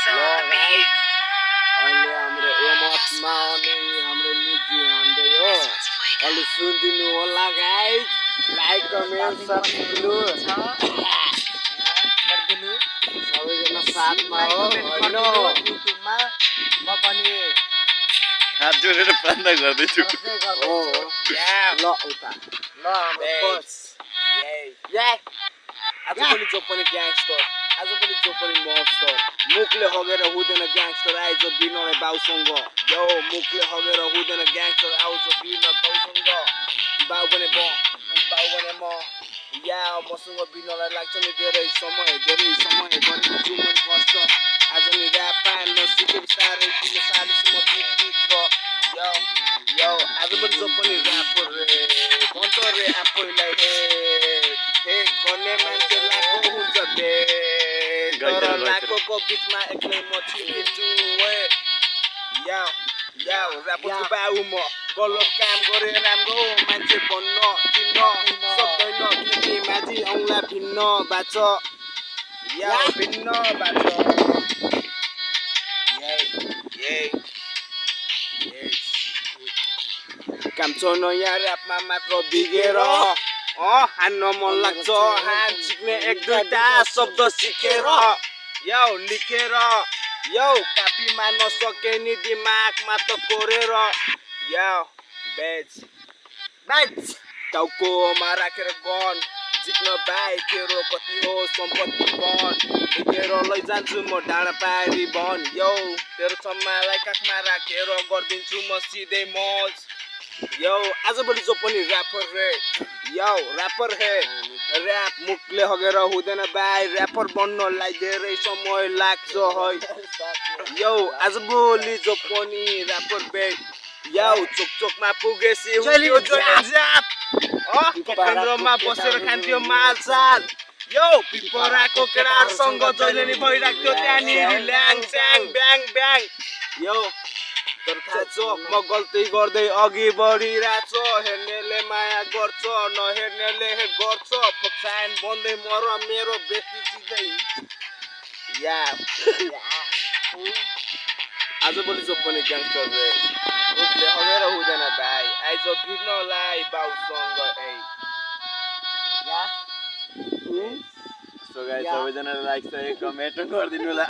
guys, अहिले हाम्रो एमोटमा अनि हाम्रो म्युजियम आउँदै हो। अहिले सुनिदिनु होला गाइस, लाइक कमेन्ट सब्स्क्राइब गरिदिनु सबैजना साथमा हो हैन। युट्युबमा म पनि हात जोडेर प्रार्थना गर्दैछु। हो ल उता ल बस ये आज पनि जो पनि ग्याङ्स्टर, आज पनि जो पनि मन्स्टर, मुखले हगेर हुँदैन ग्याङ्स्टर आइज बिनले बाउसँग। यो मुखले हगेर हुँदैन ग्याङ्स्टर आउँछ बिन बाउसँग। बाउ भने म या मसँग बिनलाई लाग्छ नि धेरै समय गरेको छु मैले कष्ट। आज नि ऱ्याप पाएन सिके बिस्तारै दिन सालिसम्म भित्र। यो आज पनि जो पनि ऱ्यापर रे भन्छ रे आफैलाई हे गर्ने मान्छे लाको हुन्छ बे तर लाकोको बिचमा एक्लै म छिरिन्छु ओए। याउ ऱ्यापर बाउ म गलत काम गरे राम्रो मान्छे बन्न चिन्न सक्दैन किनकि माझी औँला भिन्न बाच या भिन्न बाच। काम छ नयाँ ऱ्यापमा मात्र बिगेर हान्न मन लाग्छ हात सिक्ने एक दुईटा शब्द सिकेर यौ लेखेर यौ कापीमा नसके नि दिमागमा त कोरेर यौ बेच टाउकोमा राखेर गन जिक्न बाई तेरो कति हो सम्पत्ति बन बिगेर लैजान्छु म डाँडा पारी बन यौ तेरो सम्मालाई काखमा राखेर गरिदिन्छु म सिधै मज। यौ आजभोलि जो पनि ऱ्यापर रे यौ ऱ्यापर हे ऱ्याप मुखले हगेर हुँदैन बाई ऱ्यापर बन्नलाई धेरै समय लाग्छ है। यौ आजभोलि जो पनि ऱ्यापर बे यौ चोकमा पुगेसी हुन्थ्यो जाप केन्द्रमा बसेर खान्थ्यो मालसाल यौ पिपराको केटाहरूसँग जहिले नि भइराख्थ्यो त्यहाँनिर ल्याङ स्याङ ब्याङ ब्याङ। यौ तर थाहा छ म गल्ती गर्दै अघि बढिरहेछ हेर्नेले माया गर्छ नहेर्नेले गर्छ फोक्साइन बन्दै मर मेरो बेसी सिधै या आजभोलि जो पनि ग्याङ्स्टर रे मुखले हगेर हुँदैन भाइ आइज बिर्नलाई बाउसँग सो गाइस सबैजनाले लाइक कमेन्ट गरिदिनु होला।